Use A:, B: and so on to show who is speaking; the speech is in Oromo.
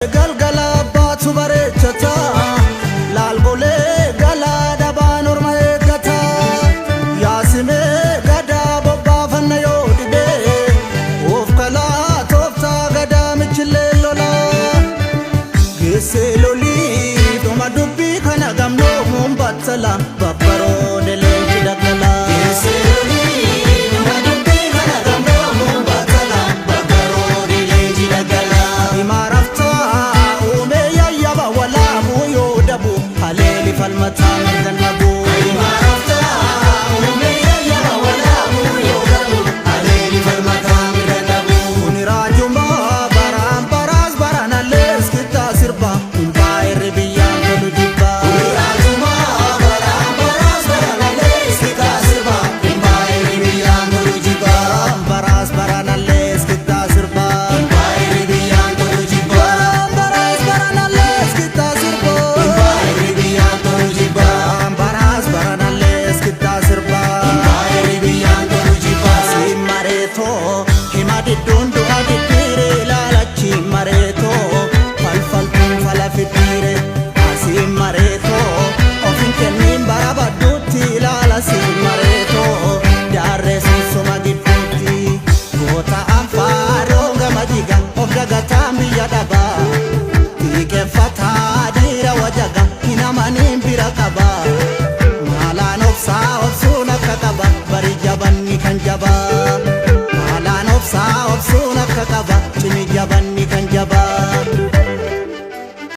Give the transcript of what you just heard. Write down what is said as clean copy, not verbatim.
A: Galgala abbaatu bareechata, laalgolee galaa dhabaan orma eeggata. Yaasimee gadaa bobbaafanna yoo dhibee, of kalaa tooftaa gadaa michillee lolaa. Geessee lolii dhuma dubbii kana gamnoomuun battala babbaroode leenci daggalaa. Geessee lolii dhuma dubbii kana gamnoomuun battala babbaroode leenci daggalaa. Himaaraftaa uumee yayyaba walaabuu yoo dabu haleeli falmataa mirga nabu. Himaaraftaa uumee yayyaba walaabuu yoo dabu haleeli falmataa mirga nabu. Kuni raajumaa baraan baraas baranallees kittaa sirba hinbaayirri biyyaan tolu jibba. Kuni raajumaa baraan baraas baranallees kittaa sirba hinbaayirri biyyaan tolu jibba. Baraas baranallees kittaa sirba hinbaayirri biyyaan tolu jibba. Baraas baranallees kittaa sirba hinbaayirri biyyaan tolu jibba. Baraas baranallees kittaa sirba hinbaayirri biyyaan tolu jibba. Siin mareetoo hima didduun du'a diddiire ilaalachi mareetoo falfaltuun fala fiddiire. Asiin mareetoo ofin kenniin bara badduutti ilaala siin mareetoo jaarree sunsuma gidduutti goota anfaaroo gama jiga of dagataan biyya dhabaa xiiqeffataa dhiira wajaga hin amaniin bira qabaa maalaan obsaa.